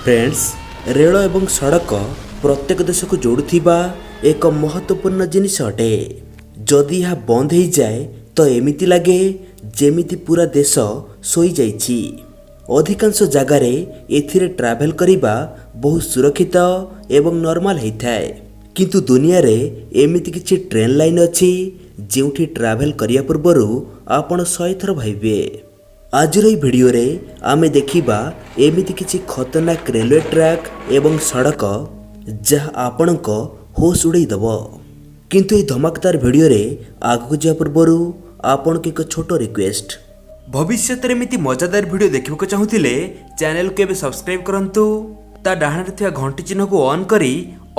Friends, ରେଳ ଏବଂ ସଡ଼କ ପ୍ରତ୍ୟେକ ଦେଶକୁ ଯୋଡ଼ୁଥିବା ଏକ ମହତ୍ତ୍ୱପୂର୍ଣ୍ଣ ଜିନିଷ ଅଟେ। ଯଦି ଏହା ବନ୍ଦ ହେଇଯାଏ ତ ଏମିତି ଲାଗେ ଯେମିତି ପୁରା ଦେଶ ଶୋଇଯାଇଛି। ଅଧିକାଂଶ ଜାଗାରେ ଏଥିରେ ଟ୍ରାଭେଲ୍ କରିବା ବହୁତ ସୁରକ୍ଷିତ ଏବଂ ନର୍ମାଲ ହେଇଥାଏ। କିନ୍ତୁ ଦୁନିଆରେ ଏମିତି କିଛି ଟ୍ରେନ୍ ଲାଇନ୍ ଅଛି, ଯେଉଁଠି ଟ୍ରାଭେଲ୍ କରିବା ପୂର୍ବରୁ ଆପଣ 100 ଥର ଭାବିବେ। ଆଜିର ଏହି ଭିଡ଼ିଓରେ ଆମେ ଦେଖିବା ଏମିତି କିଛି ଖତରନାକ ରେଲୱେ ଟ୍ରାକ୍ ଏବଂ ସଡ଼କ, ଯାହା ଆପଣଙ୍କ ହୋସ୍ ଉଡ଼େଇ ଦେବ। କିନ୍ତୁ ଏହି ଧମାକାଦାର ଭିଡ଼ିଓରେ ଆଗକୁ ଯିବା ପୂର୍ବରୁ ଆପଣଙ୍କୁ ଏକ ଛୋଟ ରିକ୍ୱେଷ୍ଟ। ଭବିଷ୍ୟତରେ ଏମିତି ମଜାଦାର ଭିଡ଼ିଓ ଦେଖିବାକୁ ଚାହୁଁଥିଲେ ଚ୍ୟାନେଲକୁ ଏବେ ସବସ୍କ୍ରାଇବ୍ କରନ୍ତୁ। ତା ଡାହାଣରେ ଥିବା ଘଣ୍ଟି ଚିହ୍ନକୁ ଅନ୍ କରି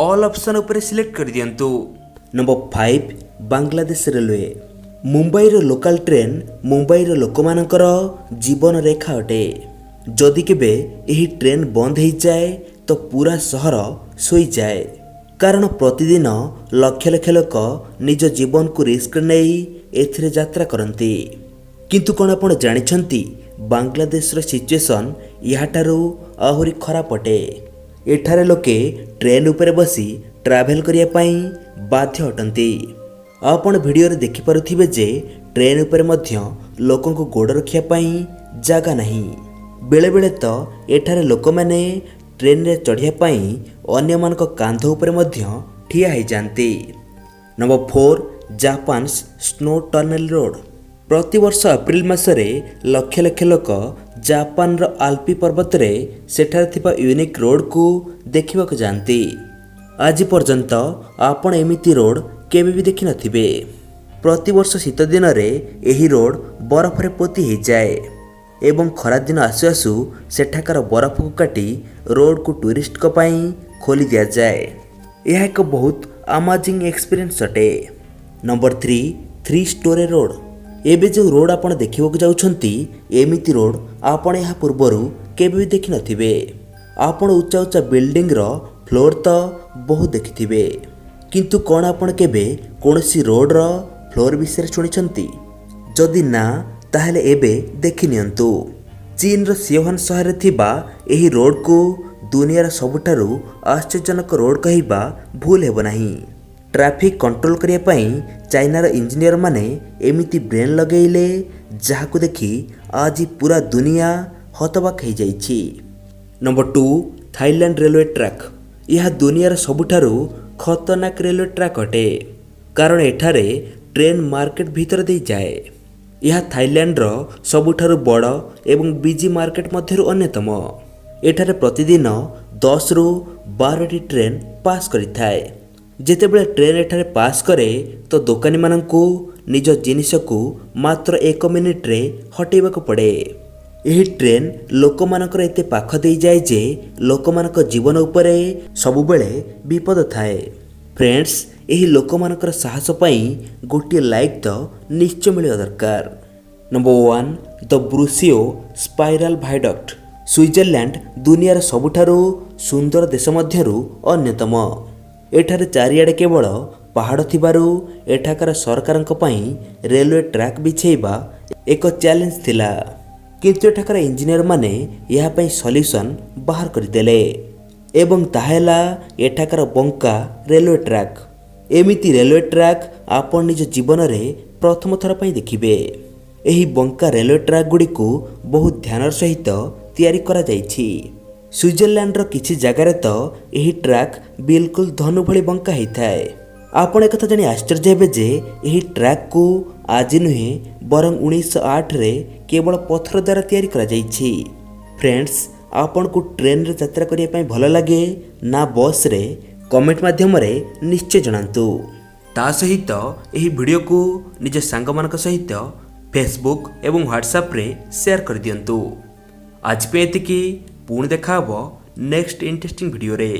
ଅଲ୍ ଅପସନ୍ ଉପରେ ସିଲେକ୍ଟ କରିଦିଅନ୍ତୁ। Number 5, Bangladesh railway. ମୁମ୍ବାଇର ଲୋକାଲ ଟ୍ରେନ୍ ମୁମ୍ବାଇର ଲୋକମାନଙ୍କର ଜୀବନ ରେଖା ଅଟେ। ଯଦି କେବେ ଏହି ଟ୍ରେନ୍ ବନ୍ଦ ହେଇଯାଏ ତ ପୁରା ସହର ଶୋଇଯାଏ, କାରଣ ପ୍ରତିଦିନ ଲକ୍ଷ ଲକ୍ଷ ଲୋକ ନିଜ ଜୀବନକୁ ରିସ୍କ ନେଇ ଏଥିରେ ଯାତ୍ରା କରନ୍ତି। କିନ୍ତୁ କ'ଣ ଆପଣ ଜାଣିଛନ୍ତି, ବାଂଲାଦେଶର ସିଚୁଏସନ୍ ଏହାଠାରୁ ଆହୁରି ଖରାପ ଅଟେ? ଏଠାରେ ଲୋକେ ଟ୍ରେନ୍ ଉପରେ ବସି ଟ୍ରାଭେଲ୍ କରିବା ପାଇଁ ବାଧ୍ୟ ଅଟନ୍ତି। ଆପଣ ଭିଡ଼ିଓରେ ଦେଖିପାରୁଥିବେ ଯେ ଟ୍ରେନ୍ ଉପରେ ମଧ୍ୟ ଲୋକଙ୍କୁ ଗୋଡ଼ ରଖିବା ପାଇଁ ଜାଗା ନାହିଁ। ବେଳେବେଳେ ତ ଏଠାରେ ଲୋକମାନେ ଟ୍ରେନ୍ରେ ଚଢ଼ିବା ପାଇଁ ଅନ୍ୟମାନଙ୍କ କାନ୍ଧ ଉପରେ ମଧ୍ୟ ଠିଆ ହେଇଯାଆନ୍ତି। Number 4, Japan's snow tunnel road. ପ୍ରତିବର୍ଷ ଏପ୍ରିଲ ମାସରେ ଲକ୍ଷ ଲକ୍ଷ ଲୋକ ଜାପାନର ଆଲ୍ପି ପର୍ବତରେ ସେଠାରେ ଥିବା ୟୁନିକ୍ ରୋଡ଼କୁ ଦେଖିବାକୁ ଯାଆନ୍ତି। ଆଜି ପର୍ଯ୍ୟନ୍ତ ଆପଣ ଏମିତି ରୋଡ଼ କେବେ ବି ଦେଖିନଥିବେ। ପ୍ରତିବର୍ଷ ଶୀତ ଦିନରେ ଏହି ରୋଡ଼ ବରଫରେ ପୋତି ହେଇଯାଏ ଏବଂ ଖରାଦିନ ଆସୁ ଆସୁ ସେଠାକାର ବରଫକୁ କାଟି ରୋଡ଼କୁ ଟୁରିଷ୍ଟଙ୍କ ପାଇଁ ଖୋଲି ଦିଆଯାଏ। ଏହା ଏକ ବହୁତ ଆମାଜିଂ ଏକ୍ସପିରିଏନ୍ସ ଅଟେ। ନମ୍ବର 3, ଥ୍ରୀ ଷ୍ଟୋରେ ରୋଡ଼। ଏବେ ଯେଉଁ ରୋଡ଼ ଆପଣ ଦେଖିବାକୁ ଯାଉଛନ୍ତି, ଏମିତି ରୋଡ଼ ଆପଣ ଏହା ପୂର୍ବରୁ କେବେ ବି ଦେଖିନଥିବେ। ଆପଣ ଉଚ୍ଚା ଉଚ୍ଚା ବିଲ୍ଡିଂର ଫ୍ଲୋର୍ ତ ବହୁତ ଦେଖିଥିବେ, କିନ୍ତୁ କ'ଣ ଆପଣ କେବେ କୌଣସି ରୋଡ଼ର ଫ୍ଲୋର୍ ବିଷୟରେ ଶୁଣିଛନ୍ତି? ଯଦି ନା, ତାହେଲେ ଏବେ ଦେଖିନିଅନ୍ତୁ। ଚୀନର ସିଓହାନ ସହରରେ ଥିବା ଏହି ରୋଡ଼କୁ ଦୁନିଆର ସବୁଠାରୁ ଆଶ୍ଚର୍ଯ୍ୟଜନକ ରୋଡ଼ କହିବା ଭୁଲ ହେବ ନାହିଁ। ଟ୍ରାଫିକ୍ କଣ୍ଟ୍ରୋଲ କରିବା ପାଇଁ ଚାଇନାର ଇଞ୍ଜିନିୟରମାନେ ଏମିତି ବ୍ରେନ୍ ଲଗେଇଲେ, ଯାହାକୁ ଦେଖି ଆଜି ପୁରା ଦୁନିଆ ହତବାକ ହେଇଯାଇଛି। Number 2, Thailand railway track. ଏହା ଦୁନିଆର ସବୁଠାରୁ ଖତରନାକ ରେଲୱେ ଟ୍ରାକ୍ ଅଟେ, କାରଣ ଏଠାରେ ଟ୍ରେନ୍ ମାର୍କେଟ ଭିତର ଦେଇ ଯାଏ। ଏହା ଥାଇଲାଣ୍ଡର ସବୁଠାରୁ ବଡ଼ ଏବଂ ବିଜି ମାର୍କେଟ ମଧ୍ୟରୁ ଅନ୍ୟତମ। ଏଠାରେ ପ୍ରତିଦିନ 10ରୁ 12ଟି ଟ୍ରେନ୍ ପାସ୍ କରିଥାଏ। ଯେତେବେଳେ ଟ୍ରେନ୍ ଏଠାରେ ପାସ୍ କରେ ତ ଦୋକାନୀମାନଙ୍କୁ ନିଜ ଜିନିଷକୁ ମାତ୍ର ଏକ ମିନିଟରେ ହଟେଇବାକୁ ପଡ଼େ। ଏହି ଟ୍ରେନ୍ ଲୋକମାନଙ୍କର ଏତେ ପାଖ ଦେଇଯାଏ ଯେ ଲୋକମାନଙ୍କ ଜୀବନ ଉପରେ ସବୁବେଳେ ବିପଦ ଥାଏ। ଫ୍ରେଣ୍ଡସ୍, ଏହି ଲୋକମାନଙ୍କର ସାହସ ପାଇଁ ଗୋଟିଏ ଲାଇକ୍ ତ ନିଶ୍ଚୟ ମିଳିବା ଦରକାର। ନମ୍ବର 1, ଦ ବ୍ରୁସିଓ ସ୍ପାଇରାଲ ଭାଇଡକ୍ଟ। ସୁଇଜରଲ୍ୟାଣ୍ଡ ଦୁନିଆର ସବୁଠାରୁ ସୁନ୍ଦର ଦେଶ ମଧ୍ୟରୁ ଅନ୍ୟତମ। ଏଠାରେ ଚାରିଆଡ଼େ କେବଳ ପାହାଡ଼ ଥିବାରୁ ଏଠାକାର ସରକାରଙ୍କ ପାଇଁ ରେଲୱେ ଟ୍ରାକ୍ ବିଛେଇବା ଏକ ଚ୍ୟାଲେଞ୍ଜ ଥିଲା। କିନ୍ତୁ ଏଠାକାର ଇଞ୍ଜିନିୟରମାନେ ଏହା ପାଇଁ ସଲ୍ୟୁସନ୍ ବାହାର କରିଦେଲେ ଏବଂ ତାହା ହେଲା ଏଠାକାର ବଙ୍କା ରେଲୱେ ଟ୍ରାକ୍। ଏମିତି ରେଲୱେ ଟ୍ରାକ୍ ଆପଣ ନିଜ ଜୀବନରେ ପ୍ରଥମ ଥର ପାଇଁ ଦେଖିବେ। ଏହି ବଙ୍କା ରେଲୱେ ଟ୍ରାକ୍ ଗୁଡ଼ିକୁ ବହୁତ ଧ୍ୟାନର ସହିତ ତିଆରି କରାଯାଇଛି। ସୁଇଜରଲ୍ୟାଣ୍ଡର କିଛି ଜାଗାରେ ତ ଏହି ଟ୍ରାକ୍ ବିଲକୁଲ ଧନୁ ଭଳି ବଙ୍କା ହେଇଥାଏ। ଆପଣ ଏକଥା ଜାଣି ଆଶ୍ଚର୍ଯ୍ୟ ହେବେ ଯେ ଏହି ଟ୍ରାକ୍କୁ ଆଜି ନୁହେଁ, ବରଂ 1908ରେ କେବଳ ପଥର ଦ୍ୱାରା ତିଆରି କରାଯାଇଛି। ଫ୍ରେଣ୍ଡସ୍, ଆପଣଙ୍କୁ ଟ୍ରେନ୍ରେ ଯାତ୍ରା କରିବା ପାଇଁ ଭଲ ଲାଗେ ନା ବସ୍ରେ? କମେଣ୍ଟ ମାଧ୍ୟମରେ ନିଶ୍ଚୟ ଜଣାନ୍ତୁ। ତା ସହିତ ଏହି ଭିଡ଼ିଓକୁ ନିଜ ସାଙ୍ଗମାନଙ୍କ ସହିତ ଫେସବୁକ୍ ଏବଂ ହ୍ୱାଟ୍ସଆପ୍ରେ ସେୟାର କରିଦିଅନ୍ତୁ। ଆଜି ପାଇଁ ଏତିକି। ପୁଣି ଦେଖା ହେବ ନେକ୍ସଟ ଇଣ୍ଟରେଷ୍ଟିଂ ଭିଡ଼ିଓରେ।